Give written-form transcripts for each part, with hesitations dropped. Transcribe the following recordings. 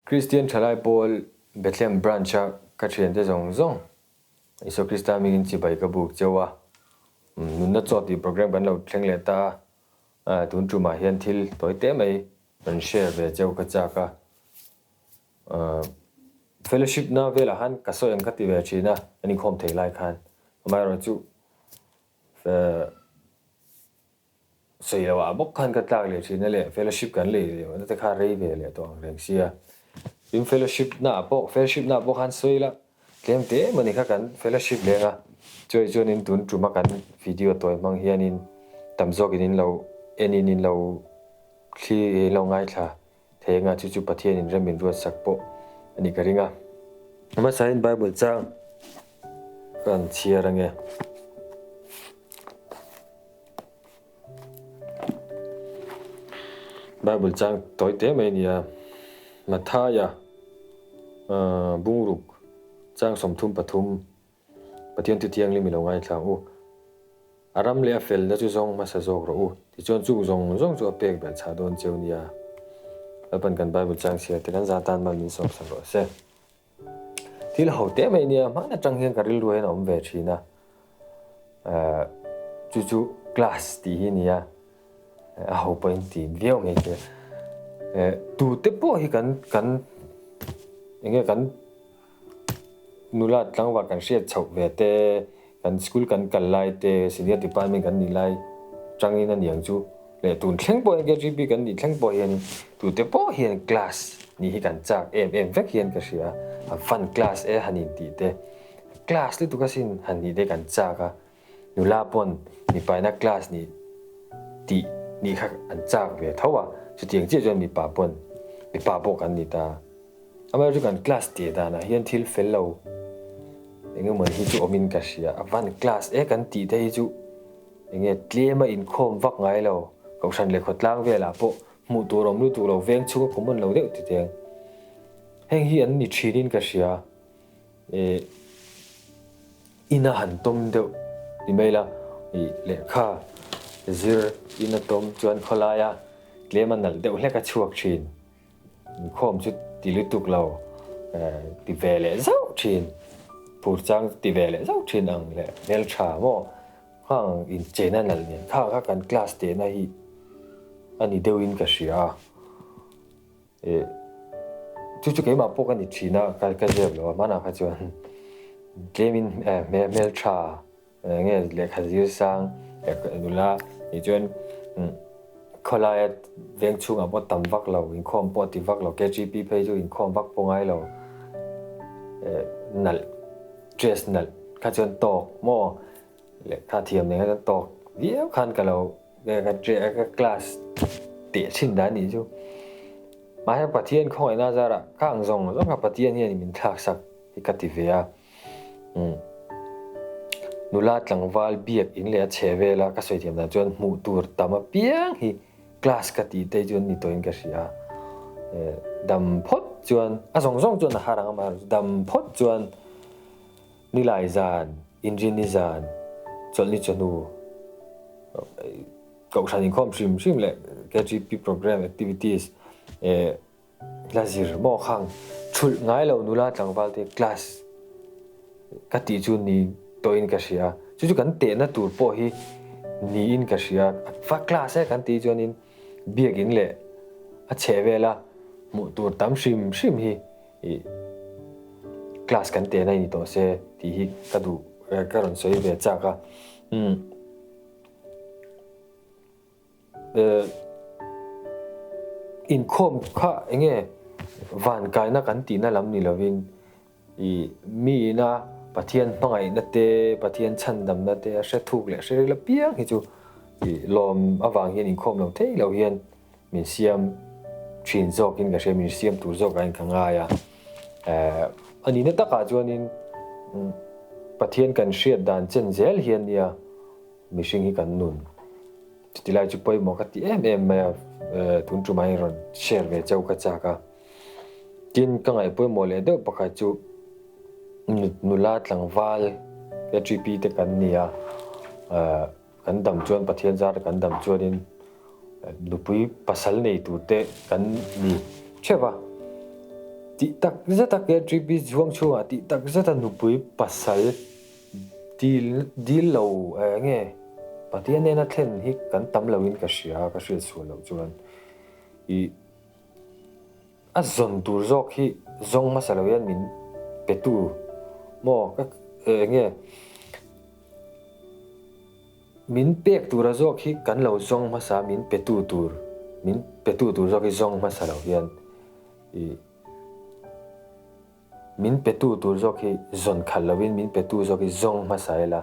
Kristian Thalai Pawl Bethlehem Branch-a ka thiante zawng zawng Isua Krista hmingin chibai ka buk cheu a, nunna chaw tih program kan lo thleng leh ta a, tun tumah hian thil tawi te mai rawn share ve cheu ka chak a. Fellowship na velah khan ka sawi ang ka ti ve thin a, kan inkhawm thei lai khan amaherawhchu Sawi lo ah bawk khan ka tlak leh thin a leh fellowship kan lei leh na te kha rei ve leh tawh ang reng sia. Tin fellowship na ah pawh fellowship na ah pawh khan sawi la tlem te emaw ni kha kan fellowship leng a chuai chuan in tun tum a kan video tawi hmang hian in tam zawk in in lo en in in lo thli in lo ngaithla thei anga chu chu Pathian in rem in ruat sak pawh a nih ka ring a. Hmasa in Bible chang kan chhiar ange. Bible chang tawi te mai a ni a, Mathaia bungruk chang 33 Pathian thu thianghlim i lo ngaithla ang u. A ram leh a felna chu zawng hmasa zawk rawh u. Tichuan chung zawng zawng chu a pek belh chhah dawn cheu nia. Lalpan kan Bible chang chhiar te kan za tan mal min sawm sak rawh se. Thil ho teh mai nia, hman atang hian ka rilru hian a awm ve thin a, chu chu class tih hi nia, a ho pawhin ti viau mai che. Tute pawh hi kan kan eng nge kan nula tlangval kan hriat chhoh ve te, kan school kan kal lai te, senior department kan nih lai tangin a niang chu leh tun thleng pawh hian KGB kan nih thleng pawh hian tute pawh hian class nih hi kan chak em em vek hian ka hria a, fun class e han intih te class lutuk asin han nih te kan chak a, nula pawn mipaina class nih tih nih kha an chak ve tho a, chutiang chiah chuan mipa pawn mipa pawh kan ni ta. Amaherawhchu kan class tih danah hian thil fel lo eng emaw hi chu awmin ka hria. A van class e kan tih te hi chu eng nge tlem a inkhawm vak ngai lo. Kohhran leh khawtlang velah pawh hmuh tur awm lutuk lo, veng chhunga common lo deuh ti teng. Heng hi an ni thinin ka hria. Ih ina han tawm deuh ti mai la, ih lehkha zir ina tawm chuan khawlaia tlem a nalh deuh hlek a chhuak thin. Inkhawm chu ti lutuk lo, ti ve leh zauh thin, phur chang ti ve leh zauh thin ang leh hmeltha maw khang incheina nalh nen kha kha kan class tehna hi a ni deuhin ka hria a, eh chu chu keimah pawh ka ni thin a ka zep lo a hmanah kha chuan tlemin hmeltha. Enge lehkha zir sang nula nih chuan khawlaia veng chhungah pawh tam vak lo, inkhawm pawh ti vak lo, KGP phei chu inkhawm vak pawh ngai lo, nalh dress nalh kha chuan tawk maw lehkha thiam nen kha chuan tawk viau khan ka lo ka class teh thin dan nih chu. Mahse Pathian khawngaihna zarah ka ang zawng zawng kha Pathian hian min thlak sak hi ka ti ve a. Umm. Nula tlangval biak in leh a chhe vel a, ka sawi thiam dan chuan hmuh tur tam apiang hi class ka tih te chuan ni tawhin ka hria. Eh, dam phawt chuan, a zawng zawng chuan a har ang a, dam phawt chuan nilai zan, inrini zan, chawlhni chawhnu, kohhran inkhawm hrim hrim leh KGP program activities, eh, Hla zir maw khang thulh ngai lo nula tlangval te class ka tih chu ni tawhin ka hria. Chu chu kan tehna tur pawh hi niin ka hria. Va class e kan tih chuanin biakin leh a chheh vela hmuh tur tam hrim hrim hi class kan tehna ni tawh se tih hi ka duh ka rawn sawi ve chak a. Umm. Inkhawm kha enge van kaina kan tihna lam ni lovin ih mi ina Pathian hmangaihna te, Pathian chhandamna te a hre thuk leh hre ril apiang hi chu ih lawm avang hian inkhawm lo thei lo hian min siam thin zawkin ka hria, min siam tur zawkah hian ka ngai a. A nihna takah chuanin Pathian kan hriat dan chen zel hian nia mihring hi kan nun. Chuti lai chu pawimawh ka ti em em mai a, tun tumah hian rawn share ve chauh ka chak a. Tin, ka ngaih pawimawh leh deuh pakhat chu nula tlangval KGP te kan ni a, kan dam chuan Pathian zara kan dam chuanin nupui pasal nei tur te kan ni theuh a. Tih tak zeta KTP chhuang chhungah tih tak zeta nupui pasal dil dil lo enge Pathian nena thlen hi kan tam loin ka hria ka hriat sual loh chuan ih a zawn tur zawk hi zawng hmasa lo hian min petu maw ka enge Min pek tura zawk hi kan lo zawng hmasa, min petu tur, min petu tur zawk hi zawng hmasa lo hian ih min petu tur zawk hi zawn khalh lovin min petu zawk hi zawng hmasa ila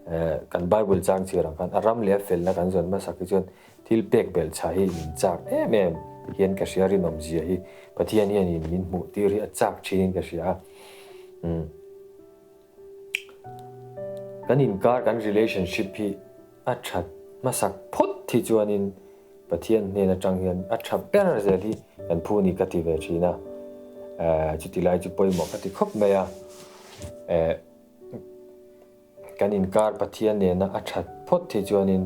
eh kan Bible chang chhiar ang khan a ram leh a felna kan zawn hmasak hi chuan thil pek belh chha hi min chak em em hian ka hria rinawmzia hi Pathian hianin min hmuh tir hi a chak thin ka hria a umm. Kan inkar kan relationship hi a that hmasak phawt hi chuanin Pathian hnen atang hian a tha ber zel hi kan phu ni ka ti ve thin a, chuti lai chu pawimawh ka ti khawp mai a, kan inkar Pathian nena a that phawt hi chuanin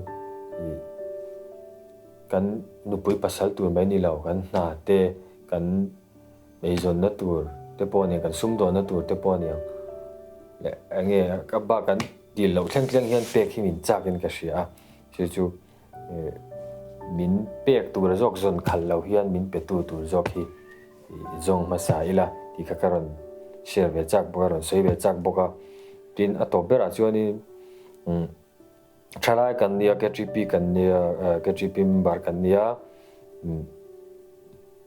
kan nupui pasal tur mai ni lo kan hna te kan Eizawnna tur te pawh aniang, kan sumdawnna tur te pawh aniang leh eng nge ka bak kan dil loh thleng thleng hian pek hi min chak in ka hria a, chu chu min pek tura zawk zawn khalh lo hian min pe tu tur zawk hi zawng hmasa ila tih kha ka rawn share ve chak bawk a, rawn sawi ve chak bawk a. Tin a tawp berah chuanin Thalai kan nia, KTP kan nia, KTP member kan nia,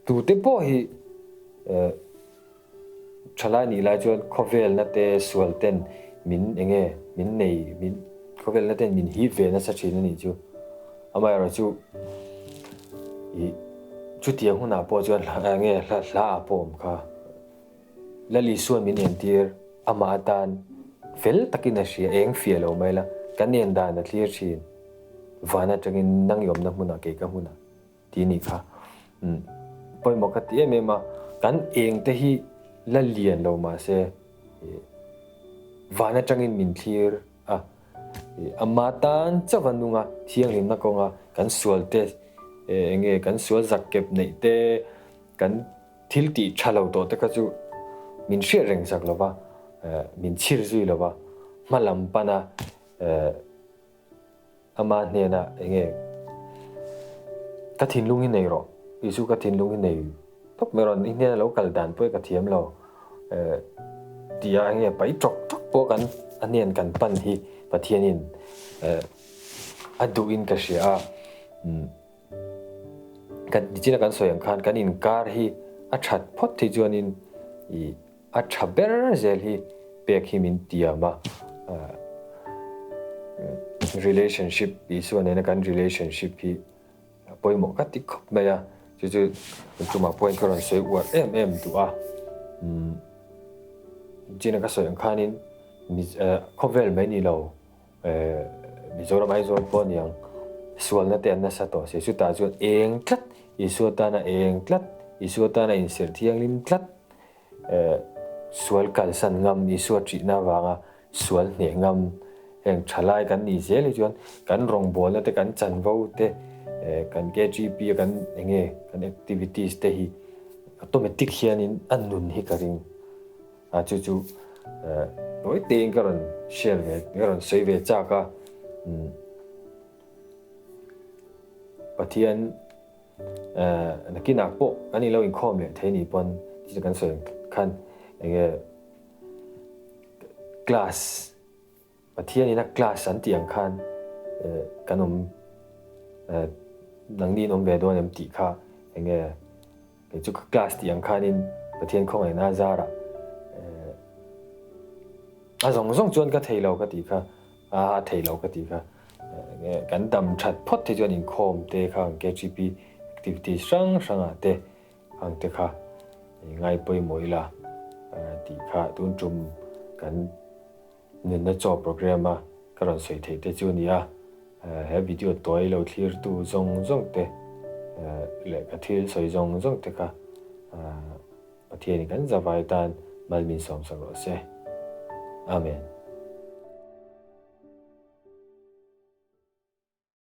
tute pawh hi thalai nih lai chuan khawvelna te sual ten min enge min nei min khawvelna ten min hip ve nasa thin a nih chu. Amaherawhchu ih chutiang hunah pawh chuan enge hla ah pawh awm kha. Lal Isuan min entir, amah atan fel takin a hria, eng fiah lo mai la, kan en dan a thlir thin, van atangin nang i awmna hmunah kei ka hmunah tih a nih kha. Umm pawimawh ka ti em em a, kan eng te hi la lian lo mahse van atangin min thlir a, amah tan chauh a nung a, thianghlimna kawnga kan sual te eng nge kan sual zak kep neih te kan Thil tih tha lo tawh te kha chu min hriat reng sak lo va, min chhir zui lo va, hma lam pana ama hnena enge ka thinlung hi nei rawh, Isu ka thinlung hi nei tawp mai rawh, i hnena lo kal dan pawh hi ka thiam lo tia enge pai tawk tawk pawh kan a hnen kan pan hi Pathianin a duhin ka hria a. Kan nichina kan sawi ang khan kan inkar hi a that phawt hi chuanin ih a tha ber zel hi pek hi min tiam a, relationship Isua nena kan relationship hi a pawimawh ka ti khawp mai a, chu chu tumah pawhin ka rawn sawi uar em em duh a, nichina ka sawi ang khanin khawvel mai ni lo. Mizoram Aizawl pawh aniang sualna te an nasa tawh si. Chutah chuan eng tlat, Isua tana eng tlat, Isua tana inserh thianghlim tlat, sual kalsan ngam, Isua ṭihna avanga sual hneh ngam heng ṭhalai kan nih zel hi chuan kan rawngbawlna te, kan chanvo te, kan KGP a kan enge kan activities te hi automatic hianin a nun hi ka ring. A chu chu tawi tein ka rawn share ve ka rawn sawi ve chak a Pathian nakinah pawh kan ilo inkhawm leh thei ni pawn chu kan sawi khan enge class Pathian ina class an tih ang khan kan awm nangni in awm ve dawn em tih kha enge Kei chu ka class tih ang khanin Pathian khawngaihna a zarah a zawng zawng chuan ka thei lo ka tih kha, a thei lo ka tih kha. Kan dam that phawt te chuan inkhawm te kha ang KGP activities hrang hrangah te ang te kha ngai pawimawh ila tih kha tun tum kan Nunna chaw program a ka rawn sawi theih te chu a ni a, he video tuai lo thlirtu zawng zawng te leh ka thil sawi zawng zawng te kha Pathianin kan zavai tan mal min sawmsak rawh se. Amen.